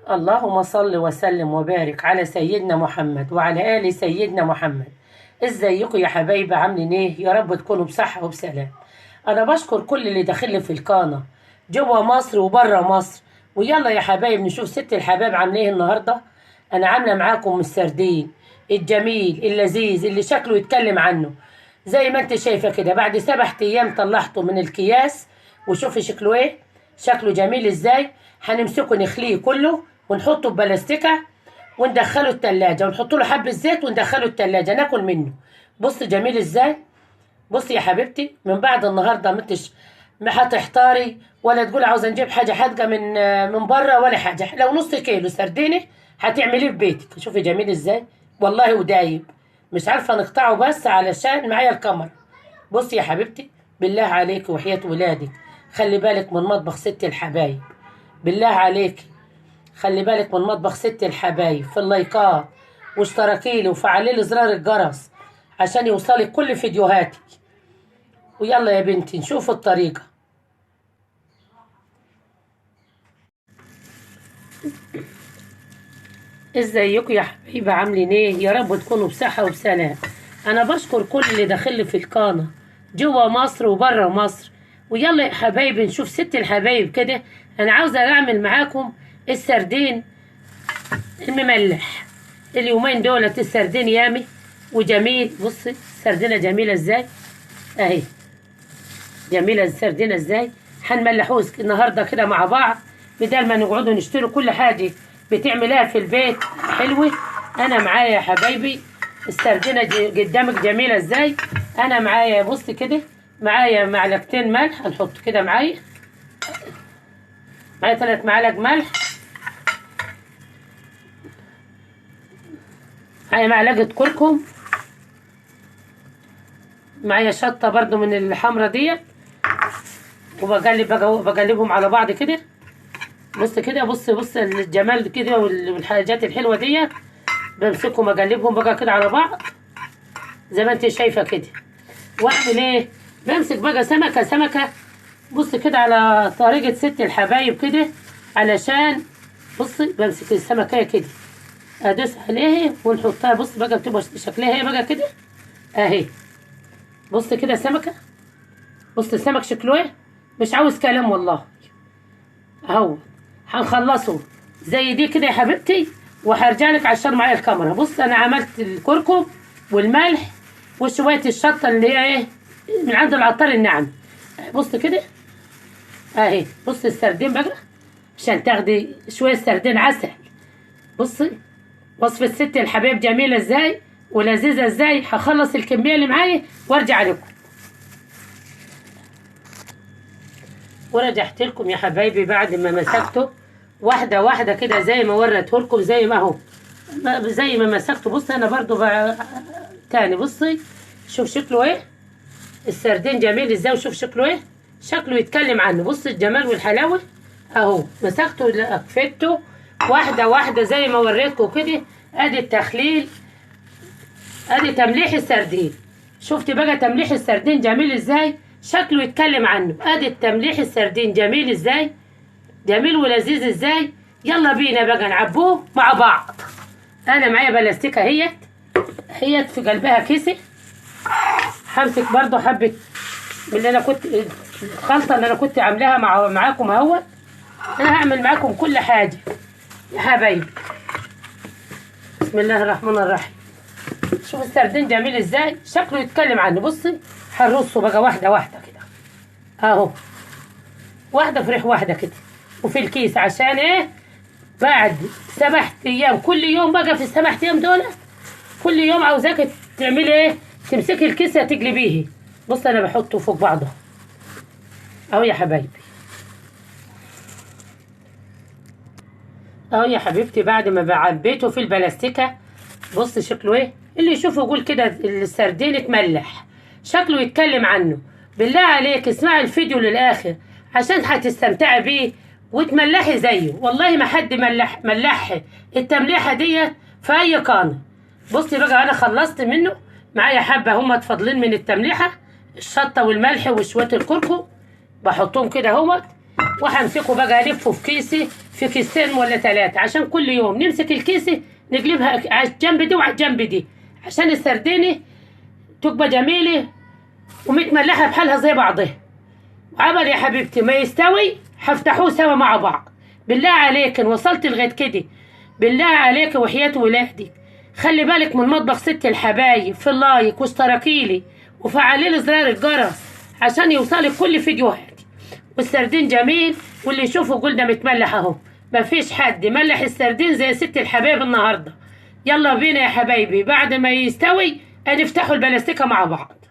اللهم صل وسلم وبارك على سيدنا محمد وعلى آل سيدنا محمد. ازيكم يا حبايبي؟ عاملين ايه؟ يا رب تكونوا بصحة وبسلام. انا بشكر كل اللي داخل في القناة جوه مصر وبره مصر. ويلا يا حبايب نشوف ست الحبايب عامله ايه النهارده. انا عامله معاكم السردين الجميل اللذيذ اللي شكله يتكلم عنه زي ما انت شايفه كده. بعد 7 ايام طلعته من الكياس وشوفي شكله ايه، شكله جميل ازاي. هنمسكه نخليه كله ونحطه في بلاستيكه وندخله التلاجة ونحط له حبة زيت وندخله التلاجة ناكل منه. بص جميل ازاي. بص يا حبيبتي، من بعد النهارده ما هتحتاري ولا تقول عاوزه نجيب حاجة حادقه من بره ولا حاجة. لو نص كيلو سردينه هتعمليه في بيتك. شوفي جميل ازاي والله، ودايب مش عارفه نقطعه بس علشان معايا الكاميرا. بصي يا حبيبتي، بالله عليك وحياة ولادك خلي بالك من مطبخ ست الحبايب. بالله عليك خلي بالك من مطبخ ست الحبايب في اللايكات، واشتركي لي وفعلي لي زرار الجرس عشان يوصلك كل فيديوهاتي. ويلا يا بنتي نشوف الطريقة. ازيكم يا حبايبي؟ عاملين ايه؟ يا رب تكونوا بصحة وبسلام. انا بشكر كل اللي داخل في القناة جوه مصر وبره مصر. ويلا يا حبايبي نشوف ست الحبايب كده. انا عاوزه اعمل معاكم السردين المملح. اليومين دولت السردين يامي وجميل. بصي السردينه جميلة ازاي، اهي جميلة السردينه ازاي. هنملحوه النهارده كده مع بعض بدل ما نقعدوا نشتروا كل حاجة بتعملها في البيت حلوة. انا معايا يا حبايبي السردينه قدامك جميلة ازاي. انا معايا بص كده، معايا معلقتين ملح هنحط كده، معايا 3 معالق ملح، معايا معلقه كركم، معايا شطه برضو من الحمرة ديت، وبقلب بقلبهم على بعض كده. بص كده، بص بص الجمال كده والحاجات الحلوة ديت. بمسكهم اقلبهم بقى كده على بعض زي ما انت شايفه كده. واعمل ايه؟ بمسك بقى سمكة سمكة، بص كده على طريقه ست الحبايب كده، علشان بصي بمسك السمكة كده ادوس عليها ونحطها. بص بقى بتبقى شكلها ايه بقى كده اهي. بص كده سمكة، بص السمك شكله ايه، مش عاوز كلام والله. اهو هنخلصه زي دي كده يا حبيبتي، وهرجع لك عشان معايا الكاميرا. بص انا عملت الكركم والملح وشوية الشطه اللي هي ايه من عند العطار الناعم. بص كده اهي. بص السردين بقى عشان تاخدي شوية سردين عسل. بصي وصفه ست الحبايب جميلة ازاي ولذيذه ازاي. هخلص الكمية اللي معايا وارجع لكم. ورجعت لكم يا حبايبي بعد ما مسكته واحدة واحدة كده زي ما وريته لكم، زي ما هو زي ما مسكته. بصي انا برضو تاني. بصي شوف شكله ايه السردين جميل ازاي، وشوف شكله ايه، شكله يتكلم عنه. بص الجمال والحلاوه اهو. مسكته اكفته واحدة واحدة زي ما وريتكم كده. ادي التخليل، ادي تمليح السردين. شفت بقى تمليح السردين جميل ازاي، شكله يتكلم عنه. ادي التمليح السردين جميل ازاي، جميل ولذيذ ازاي. يلا بينا بقى نعبوه مع بعض. انا معايا بلاستيكه اهيت اهيت في قلبها كيسه. همسك برضو حبه من اللي انا كنت الخلطة اللي انا كنت عاملاها معاكم اهوت. انا هعمل معاكم كل حاجة يا حبايبي. بسم الله الرحمن الرحيم. شوف السردين جميل ازاي، شكله يتكلم عنه. بصي هنرصه بقى واحدة واحدة كده اهو، واحدة في ريح واحدة كده وفي الكيس، عشان ايه؟ بعد 7 ايام كل يوم بقى في ال7 ايام دول كل يوم عاوزاك تعملي ايه؟ تمسكي الكيسة تقلبيه. بص انا بحطه فوق بعضه اهو يا حبايبي. اهو يا حبيبتي بعد ما عبيته في البلاستيكه. بص شكله ايه، اللي يشوفه يقول كده السردين اتملح، شكله يتكلم عنه. بالله عليك اسمعي الفيديو للاخر عشان هتستمتعي بيه وتملحي زيه. والله ما حد ملح التمليحه ديت في اي قناة. بصي بقى انا خلصت منه، معايا حبه هم فاضلين من التمليحه، الشطه والملح وشوية الكركم بحطهم كده اهوت. وهمسكه بقى الفه في كيسي، في كيسين ولا 3، عشان كل يوم نمسك الكيسة نقلبها على الجنب دي وعلى الجنب دي، عشان السردينه تبقى جميلة ومتملحه بحالها زي بعضها. وعمل يا حبيبتي ما يستوي هفتحوه سوا مع بعض. بالله عليك ان وصلت لغاية كده، بالله عليك وحياة ولادك خلي بالك من مطبخ ست الحبايب في ال like واشتركيلي وفعلي لي زرار الجرس عشان يوصلك كل فيديوهاتي. والسردين جميل، واللي يشوفه يقول ده متملح اهو، مفيش حد ملح السردين زي ست الحبايب النهارده. يلا بينا يا حبايبي، بعد ما يستوي هنفتحوا البلاستيكه مع بعض.